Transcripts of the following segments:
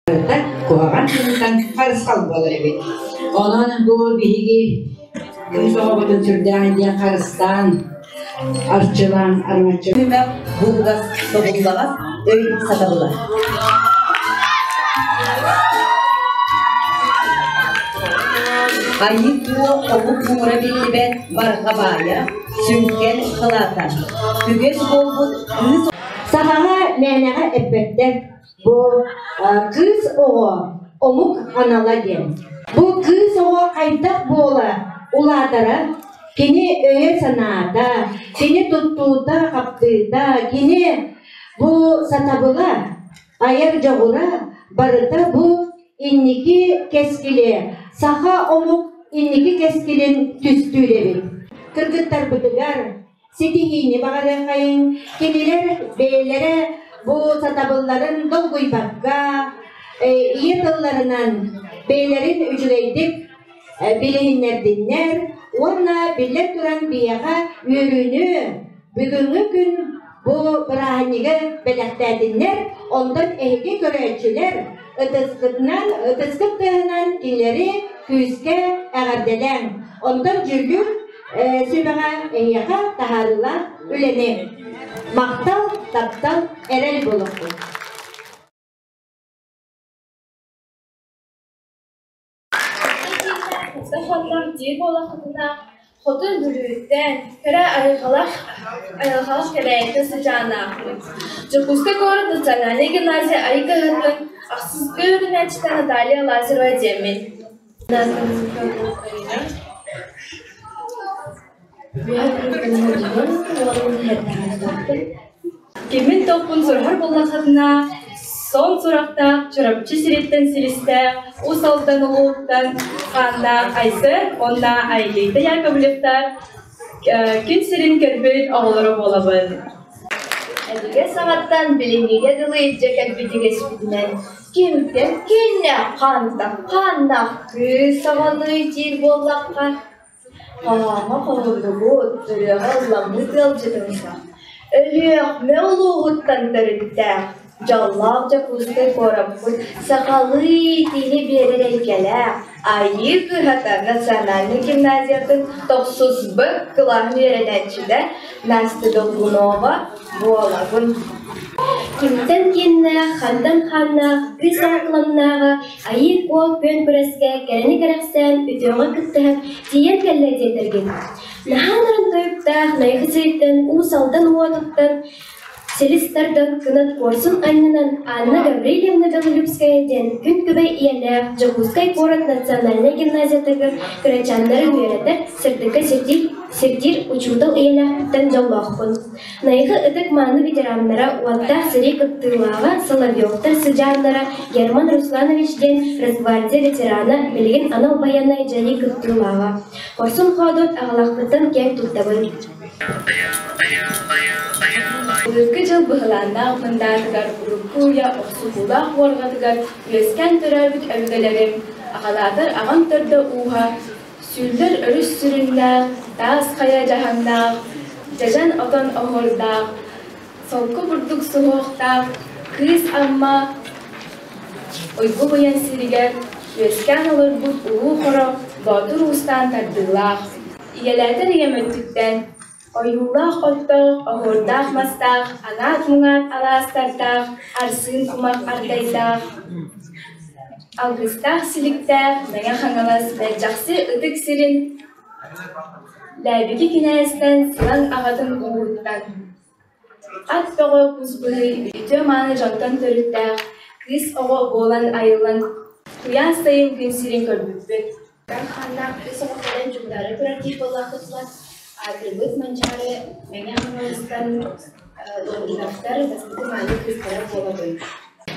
Барыта куһаҕан тыынтан харысхал буолар эбит. Онон бу биһиги кыыс оҕобутун сүрдээх диэн харыстаан, арчылаан араҥаччы Түмэх булугас тобуллаҕас өй сатабыла. Айыы Куо омук муҥура биллибэт барҕа баайа, сүҥкэн кылаата. Үгэс буолбут кыыс Сахаҕа мээнэҕэ эппэттэр Бу кыыс оҕо омук анала диэн. Бу кыыс оҕо хайдах буола улаатара, кини өйө-санаата, кини туттуута-хаптыыта, кини бу сатабыла, айар дьоҕура барыта бу инники кэскили, саха омук инники кэскилин түстүүр эбит. Кыргыттарбытыгар ситиһиини баҕарыаххайыҥ, кинилэр бэйэлэрэ бу сатабылларын долгуйбакка, ийэ тылларынан бэйэлэрин үчүгэйдик билиһиннэрдиннэр уонна биллэн туран биһиэхэ үөрүүнү бүгүҥҥү күн бу бырааһынньыгы бэлэхтээтиннэр, онтон эһиги көрөөччүлэр ытыскытынан, ытыскыт тыаһынан кинилэри күүскэ эҕэрдэлээҥ. Онтон дьүүллүүр сүбэҕэ эһиэхэ таһаарыылаах үлэни махтал, таптал, эрэл буолуохтун. Сахалар диир буоллаххытына, Хотун Бүлүүттэн, кэрэ айылҕалаах айылҕалаах Кэбээйиттэн сыдьааннаахпыт. Дьокуускай куорат национальнай гимназия Айыы кыһатын ахсыскы үөрэнээччитэ Наталья Лазарева диэммин. Кимин топпун сураһар буоллаххытына, сон сурахтаах Чурапчы сириттэн силистээх, Уус Алдан улууһуттан хааннаах Айсен уонна Айлита Яковлевтар күн сирин көрбүт оҕолоро буолабын. Өбүгэ саҕаттан билиҥҥигэ дылы илдьэ кэлбит үгэспитинэн кимтэн кииннээх хантан хааннаах кыыс оҕону диир буоллахха, хоһооҥҥо хоһуллубут, ырыаҕа ылламмыт ыалдьытымсах, Өлүөхүмэ улууһуттан төрүттээх, дьоллоох Дьокуускай куораппыт сахалыы иитиини биэрэр эйгэлээх Айыы кыһата национальнай гимназиятын тохсус Б кылааһын үөрэнээччитэ Настя Долгунова буолабын. Кимтэн кииннээх, хантан хааннаах, кыыс аакыламнааҕа Айыы Куо күөн күрэскэ кэрэни кэрэхсээн, үтүөҕэ кыттыһан тиийэн кэллэ диэтэргин. Наһаа нарын тойуктаах Найахы сириттэн Уус Алдан уотуттан Силис тардан кынат куорсун анньынан Анна Гаврильевна Белолюбская диэн күн күбэй ийэлээх Дьокуускай куорат национальнай гимназиятыгар кырачааннары үөрэтэр, сырдыкка сирдиир, сирдиир учуутал ийэлээхпиттэн дьоллоохпун. Найахы ытык-мааны ветераннара, уоттаах сэрии кыттыылааҕа Соловьевтар сыдьааннара Герман Русланович диэн Росгвардия ветерана, билигин анал байыаннай дьайыы кыттыылааҕа. Хорсун хоодуот аҕалаахпыттан киэҥ туттабын. Былыргы дьыл быһылааннаах мындаатыгар урукку үйэ охсуһуулаах уорҕатыгар үөскээн төрөөбүт өбүгэлэрим, аҕалаатар аҕам төрдө ууһа, сүүллэр өрүс сүрүннээх, таас хайа дьаһаннаах, дьэдьэн отон оһуордаах, солко бурдук суһуохтаах Кыыс Амма Уйгу Быйан сиригэр үөскээн олорбут Улуу Хоро Боотур уустаан тардыылаах, Ийэлээтэр ийэм өттүттэн ойуулаах оттоох, оһуордаах мастаах, анаат-муҥаат алаастардаах, арсыын кумах ардайдаах, алгыстаах силиктээх Мэҥэ Хаҥалас Мэлдьэхси ытык сирин Лээбики кинээстэн Сылаҥ аҕатын ууһуттан Ат бөҕө кус быһый үтүө-мааны дьонтон төрүттээх кыыс оҕо буолан айыллан куйаас сайын күн сирин көрбүппүт. Хааннаах үс оҕо кэлэн дьугдаара турар киһи буоллахпытына, аатырбыт Манчаары Мэҥэ Хаҥаластан Лонгиновтар бастакы мааны кыыстара буолабын.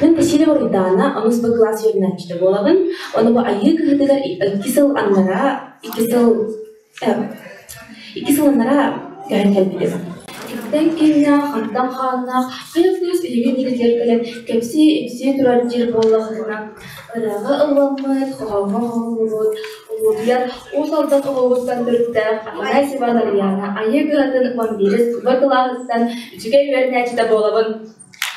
Мин Василий Уруйдаана онус Б кылаас үөрэнээччитэ буолабын. Ону бу Айыы кыһытыгар 2 сыл аннараа, 2 сыл 2 сыл аннараа көһөн кэлбитим. Кимтэн кииннээх, хантан хааннаах, хайа кыыс илиҥҥи диэки кэлэн кэпсии-ипсии турар диир буоллаххытына, ырыаҕа ылламмыт, хоһооҥҥо хоһуллубут, улуутуйар Уус Алдан улууһуттан төрүттээх Афанасьева Нарыйаана Айыы кыһатын 11 В кылааһыттан үчүгэй үөрэнээччитэ буолабын.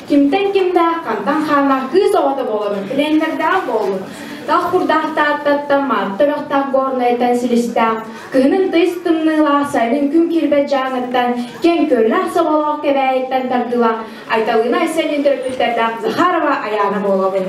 Кимтэн кимнээх, хантан хааннаах кыыс оҕото буолабын, билэннэрдээх буоллун. Тах курдаах Тааттаттан, Маатта үрэхтээх Горнайтан силистээх, кыһынын тыйыс тымныылаах, сайынын күн киирбэт Дьааҥыттан, киэҥ күөллээх соболоох Кэбээйиттэн тардыылаах Айталыына Айсенин төрөппүттэрдээх Захарова Айаана буолабын.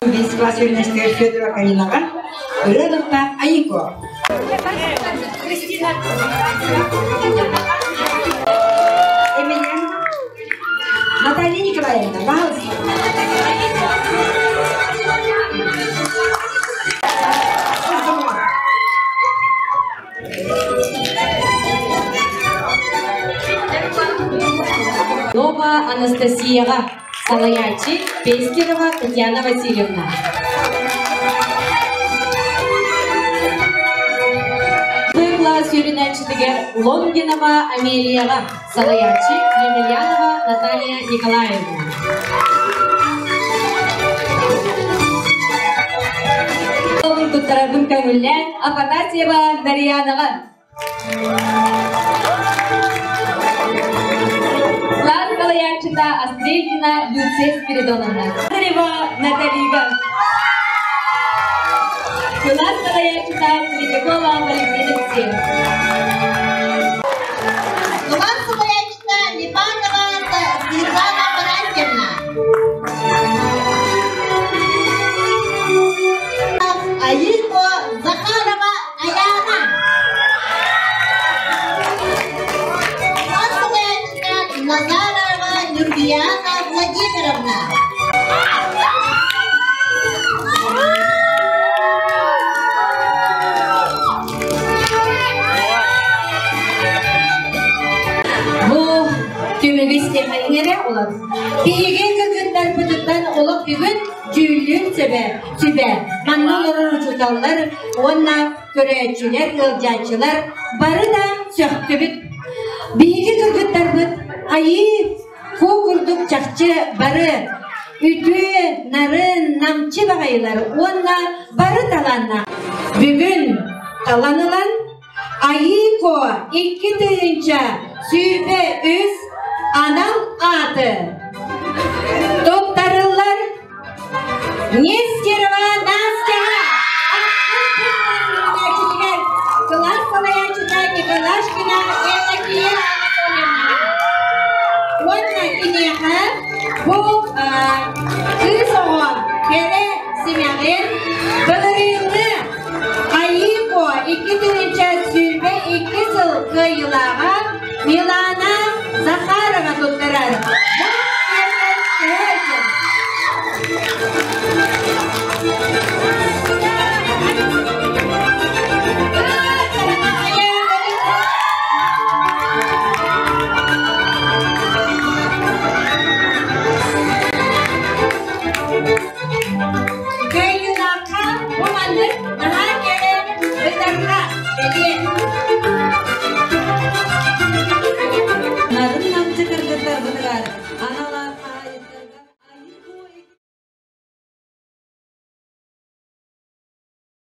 Бес класс үөрэнээччитигэр Федорова Каринаҕа ырыа алыптаах Айыко. Кристина. Емельянова. Наталья Николаевна, пожалуйста. Нова Анастасияҕа салайааччы Пескерова Татьяна Васильевна. Кылаас үөрэнээччитигэр Лонгинова Амелияҕа салайааччы Емельянова Наталья Николаевна. Туттарарбын көҥүллээн Афанасьева Дарьянаҕа. Класс салайааччыта Астрельдина Люция Спиридоновна. Назарева Наталига. Кылаас салайааччыта Третьякова Валентина Алексеевна. Кылаас салайааччыта Липанова Светлана Афанасьевна. Айыко Захарова Аяна. Кылаас салайааччыта Назарова Нюргияна Владимировна. Бу түмүгү истиэхэ эрэ улар. Биһиги кыргыттарбытыттан олох бүгүн дьүүллүүр сүбэ, сүбэ, манна олорор учууталлар уонна көрөөччүлэр, ыалдьааччылар бары да сөхтүбүт. Биһиги кыргыттарбыт айыы куу курдук чахчы бары үтүө, нарын, намчы баҕайылар уонна бары талааннаах. Бүгүн талан ылан Айыко 2023 анал ааты туттарыллар Нестерова Настяҕа кылаас салайааччыта Николашкина Евдокия Анатольевна уонна киниэхэ бу кыыс оҕо кэрэ симэҕин былырыыҥҥы Айыко 2022 сыл кыайыылааҕа Милана Захарова туттарар. Бу Анал аат.